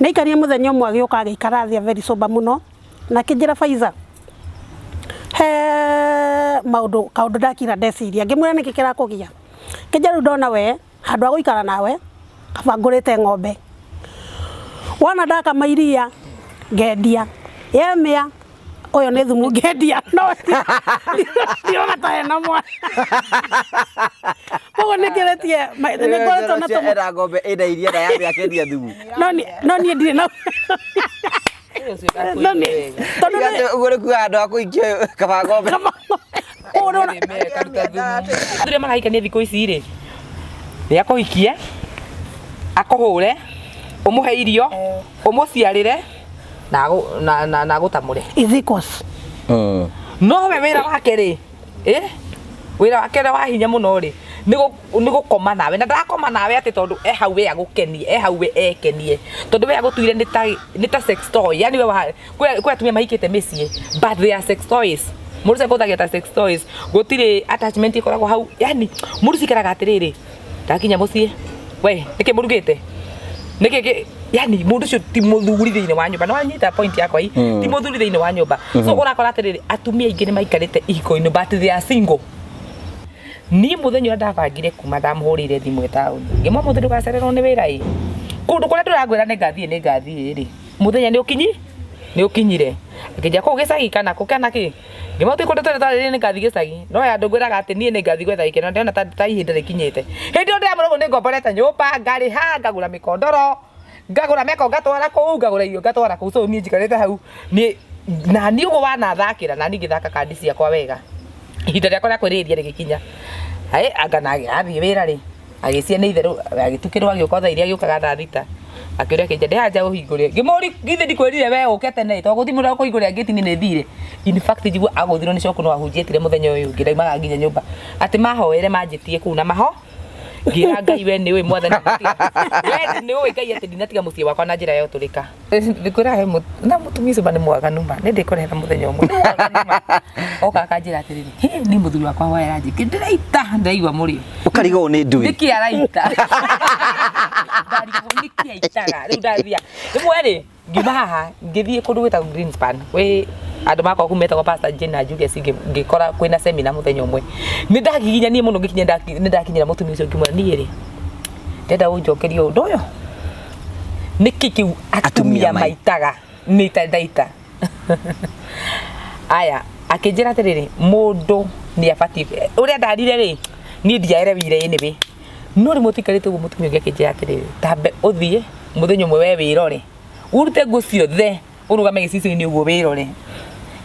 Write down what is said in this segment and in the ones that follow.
Nĩ aikarire mũthenya ũmwe agĩũka agĩikara thĩ very sober mũno na akĩnjĩra, "Faiza, he maũndũ kaũndũ ndakira ndeciria." Ngĩmwĩra, "Nĩkĩ kĩrakũgia?" Kĩnjĩra, "Rĩu ndona we handũ ha gũikara nawe kaba ngũrĩte ng'ombe, wona ndakama iria ngendia, yemĩa ũyũ nĩ thumu ngendia, no ndirona ta hena mwana." Koguo nĩ ngeretie, nĩ ngoretwo na tũmũ Ena ng'ombe ĩna iria na yambe akendia thumu. No niĩ ndirĩ na no niĩ tondũ Ũguo nĩ kuga andũ a kũhikia kaba ng'ombe. Koguo nĩwona Athuri marahikania thikũ ici rĩ, nĩ akũhikie, akũhũre, ũmũhe irio, ũmũciarĩre na agũtamũre. Is equals. No we wĩra wake rĩ, wĩra wake ũrĩa wa hinya mũno rĩ, nĩ gũkoma nawe, na ndarakoma nawe atĩ tondũ e hau we agũkenie, e hau we ekenie, tondũ we agũtuire nĩ ta sex toy. Yani we wa kwĩ atumia mahikĩte mĩciĩ, but they are sex toys. Mũndũ ũcio akũhũthagĩra ta sex toys, gũtirĩ attachment ĩkoragwo hau. Yani mũndũ ũcio aikaraga atĩrĩrĩ, "Ndakinya mũciĩ, we nĩkĩ mũrugĩte, nĩkĩ kĩ?" Yani mũndũ ũcio ti mũthuri thĩinĩ wa nyũmba. Nĩ wanyita point yakwa i? Ti mũthuri thĩinĩ wa nyũmba. So ũrakora atĩrĩrĩ, atumia aingĩ nĩ maikarĩte ihiko-inĩ but they are single. Niĩ mũthenya ũrĩa ndabangire kuma, ndamũhũrĩire thimũ e taũni, ngĩmwĩra, "Mũthĩ ndũgacererwo nĩ wĩra ĩ kũndũ kũrĩa ndĩrangwĩra nĩ ngathiĩ, nĩ ngathiĩ rĩ." Mũthenya nĩ ũkinyi nĩ ũkinyire, akĩnjia kũu gĩcagi kana kũ kana kĩ. Ngĩmwĩra, "Ti kũndũ tũrĩ twarĩrĩria nĩ ngathiĩ gĩcagi, no andũ ngwĩraga atĩ niĩ nĩ ngathiĩ gwetha gĩkeno, ndĩrona ta ihinda rĩkinyĩte." Hĩndĩ ĩyo ndĩramwĩra ũguo, nĩ ngomborete nyũmba, ngarĩha, ngagũra mĩkondoro, ngagũra meko, ngatwara kũu, ngagũra irio, ngatwara kũu. So niĩ njikarĩte hau niĩ na niĩ ũguo wanathakĩra na niĩ ngĩthaka kandi ciakwa wega. Ihinda rĩakwa rĩa kwĩrĩhĩria rĩgĩkinya. Hĩ, anga na athiĩ wĩra rĩ, agĩcia nĩ itherũ, agĩtukĩrwo, agĩũka thaa iria agĩũkaga thaa 6, akĩũria, akĩnjĩra, "Ndĩ haha nja ũhingũre." Ngĩmũria, "Githĩ ndikwĩrire we ũke tene? Tondũ gũtirĩ mũndũ wa kũhingũrĩra ngĩti, niĩ nĩ thire." In fact, njigua agũthirwo nĩ coku, no ahunjia etire mũthenya ũyũ ũngĩ, ndaumaga nginya nyũmba atĩ mahoere manjĩtie kũu na maho. Ngĩra Ngai, "We nĩ ũĩ, Mwathani, we nĩ ũĩ, Ngai, atĩ ndinatiga mũciĩ wakwa na njĩra ya ũtũrĩka." Ngwĩra he na mũtumia ũcio ma nĩ mwaganu ma, nĩ ndĩkũrehera mũthenya ũmwe, nĩ mwaganu ma. Oka akanjĩra atĩrĩrĩ, "Hĩ, niĩ mũthuri wakwa waĩ aranjĩkĩ, ndĩraita, ndĩraigua mũrĩo." Ũkarigwo nĩ ndui. Nĩkĩ araita? Ndarigwo nĩkĩ aitaga. Rĩu ndathia rĩmwe rĩ, ngiuma haha ngĩthiĩ kũndũ gwĩtagwo Greenspan, kwĩ andũ makoragwo kũu metagwo Pastor Jane na Julius. Ngĩkora kwĩna seminar mũthenya ũmwe. Nĩ ndagiginyanie mũno ngĩkinya, nĩ ndakinyĩra mũtumia ũcio, ngĩmwĩra, "Niĩ rĩ, ndĩrenda ũnjokerie ũndũ ũyũ, nĩkĩ kĩu atumia Atumia maitaga nĩ ta ndaita aya?" Akĩnjĩra atĩrĩrĩ, mũndũ nĩ abatiĩ ũrĩa ndarire rĩ, niĩ ndiaerewire anyway, no rĩmwe tũikarĩte ũguo, mũtumia ũngĩ akĩnjĩra atĩrĩrĩ, "Tambe ũthiĩ mũthenya ũmwe we wĩrore, ũrute nguo ciothe, ũrũgame gĩcicio-inĩ ũguo wĩrore."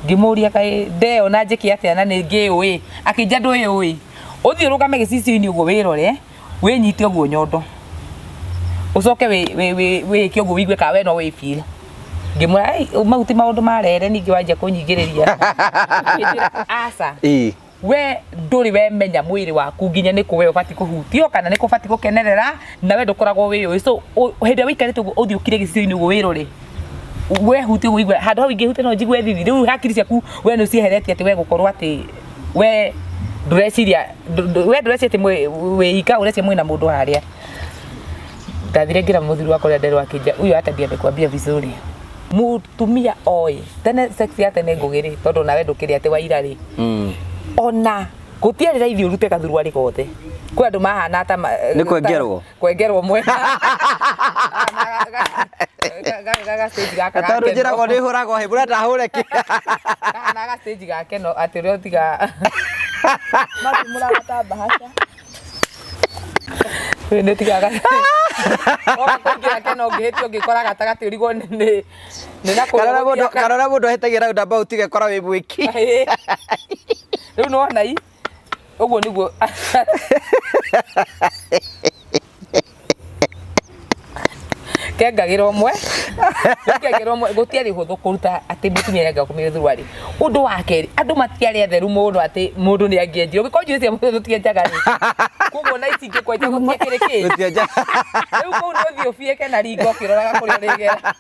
Ngĩmũria, "Kaĩ ndeyona njĩke atĩa na nĩ ngĩũĩ?" Akĩnjia, "Ndũĩũĩ, ũthiĩ ũrũgame gĩcicio-inĩ ũguo wĩrore, wĩnyite ũguo nyondo, ũcoke wĩke ũguo wĩigue kana we no wĩfeel." Ngĩmwĩra, "Ai, mau ti maũndũ marere ningĩ wanjia kũnyingĩrĩria." Akĩnjĩra, "Aca, we ndũrĩ wemenya mwĩrĩ waku nginya nĩ kũ we ũbatiĩ kũhutio kana nĩ kũ ũbatiĩ gũkenerera, na we ndũkoragwo wĩyũĩ. So hĩndĩ ĩrĩa wĩikarĩte ũguo, ũthiĩ ũkire gĩcicio-inĩ ũguo wĩrore, wehutia ũguo ũigue handũ hau ingĩhutia no njigue thithi. Rĩu hakiri ciaku we nĩ ũcieheretie, atĩ we gũkorwo atĩ we ndũreciria we ndũreciria atĩ wĩ ika, ũreciria mwĩna mũndũ harĩa." Ndathire ngĩra mũthuri wakwa ũrĩa nderwo, akĩnjia, "Huyo hata ndiye amekwambia vizuri." Mũtumia oĩ tene sex ya tene ngũgĩ rĩ, tondũ nawe ndũkĩrĩ atĩ waira rĩ, ona gũtiarĩ raithi ũrute gathuruarĩ gothe. Kwĩ andũ mahana ta Nĩ kwengerwo? Kwengerwo mwena ga stage gaka Tondũ ga njĩragwo nĩ hũragwo hĩ, mũrenda hũre kĩ? Kahana ga stage ga keno atĩ ũrĩa ũtiga Matumũraga ta mbahaca. Nĩ tigaga woka kũingĩra keno, ũngĩhĩtia ũngĩkora gatagatĩ, ũrigwo nĩ na kũrĩa. Kana ũrĩa mũndũ, kana ũrĩa mũndũ ahĩtagia roundabout ũgekora wĩ mwĩki. Rĩu nĩwona i ũguo nĩguo kengagĩra ũmwe, kengagĩra ũmwe. Gũtiarĩ ũhũthũ kũruta atĩ mũtumia nĩ angĩakomire thuruarĩ. Ũndũ wa kerĩ, andũ matiarĩ atheru mũno atĩ mũndũ nĩ angĩenjire. Ũngĩkorwo njuĩrĩ cia mũndũ tũtienjaga rĩ, koguo na ici ingĩkwenja gũtiakĩrĩ kĩ. Gũtienja. Rĩu kũu nĩ ũthiĩ ũbiĩke na ringo ũkĩroraga kũrĩa ũrĩgera.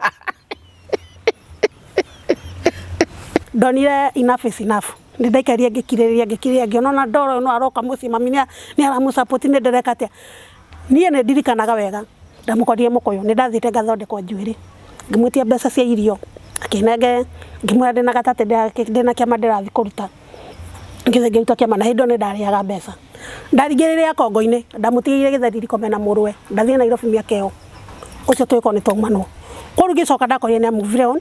Ndonire enough is enough. Nĩ ndaikarire ngĩkirĩrĩria, ngĩkirĩrĩria, ngĩona ona ndora ũyũ no aroka mũciĩ, mami nĩ aramũ support, nĩ ndĩreka atĩa. Niĩ nĩ ndirikanaga wega ndamũkorire mũkũyũ, nĩ ndathiĩte ngathondekwo njuĩrĩ. Ngĩmwĩtia mbeca cia irio, akĩnenge. Ngĩmwĩra ndĩna gatatĩ, ndĩna kĩama ndĩrathiĩ kũruta. Ngĩthiĩ ngĩruta kĩama, na hĩndĩ ĩyo nĩ ndarĩaga mbeca. Ndaringĩrĩria kongo-inĩ, ndamũtigĩire gĩtheri riko mena mũrũwe. Ndathiĩ Nairobi mĩaka ĩyo ũcio tũgĩkorwo nĩ twaumanwo. Koguo ngĩcoka ndakorire nĩ move on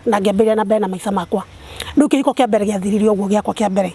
na ngĩambĩrĩria na mbere na maica makwa. Rĩu kĩhiko kĩa mbere gĩathirire ũguo, gĩakwa kĩa mbere.